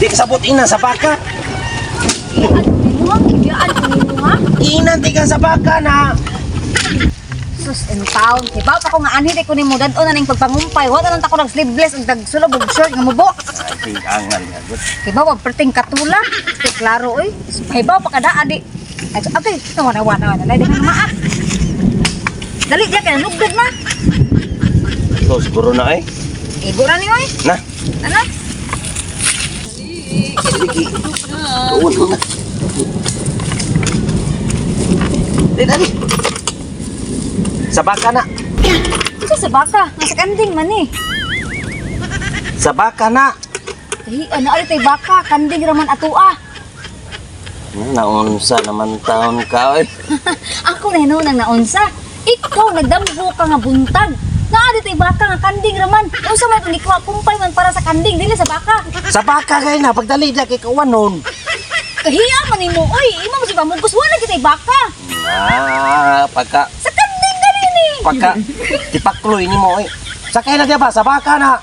Di kasabot ina sa baka. Iyaan ko nimo ha. Iyaan ko nimo ha. Inan di ka sa baka na. Sus, in town. Hibaw pa ko nga anhi ko nimo dad-on na ning pagpangumpay. Wa na lang ta ko nag sleeveless ug nagsulog og shirt nga mubo. Ay, angal nga gud. Hibaw wag perting katula. Kay klaro oy. Hibaw pa kada adi. Ay, okay, nawa nawa nawa na dili maak. Dali diya kay nugdog na. So siguro na eh. Igo ra ni oy. Na. Ano? Sige. Tuon na. Di dali. Sa baka na. Unsa sa baka? Nga sa kanding man eh. Sa baka na. Ay, ano ali tay baka, kanding ra man atoa. Naunsa naman taon ka oy. Ako na hinuon ang naunsa. Ikaw nagdamgo ka nga buntag. Naa di tay baka nga kanding ra man. Unsa man itong gikuha kumpay man para sa kanding dili sa baka. Sa baka kay na pagdali na kay kawan nun. Kahiya man nimo oy, imo mo si pamugos wala kitay baka. Ah, pagka Sa kanding gani ni. pagka tipakloy nimo oy. Sakay na diya ba sa baka na.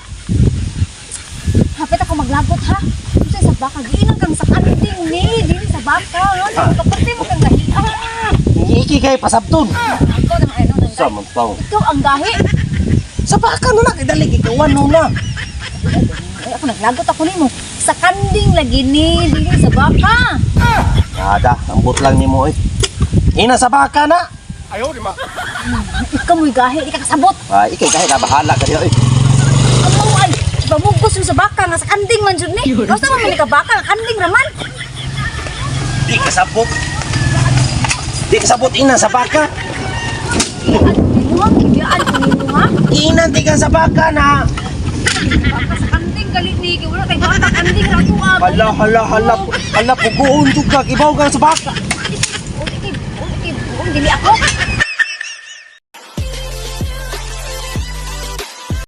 Hapit ako maglagot ha. Unsa sa baka giinang kang sa kanding ni dili sa baka. Ano kaparte mo kang gahiya. Iki kay pasabton. Ikaw naman ano nang Sa man taon. Ikaw ang gahi. Sa baka nun na kay dali kay kawan nun na. Ay, ako naglagot ako nimo. Sa kanding lagi ni dili sa baka. Nada, ambot lang nimo oy. Ina sa baka na. Ikaw mo'y gahi, di ka kasabot. Ay, ikay kahit na bahala ka diya oy. Ang mao ay pamugos yung sa baka nga sa kanding man jud ni. Basta man man ka baka nga kanding raman. Di kasabot. Di kasabot ina sa baka. Iyaan ko nimo ha. Iyaan ko nimo ha. Ina di ka sa baka na. Baka sa kanding galit ni kay wala kay baka kanding ra tuwa. Hala, hala, hala. Hala, puguon jud ka. Ibaw ka sa baka.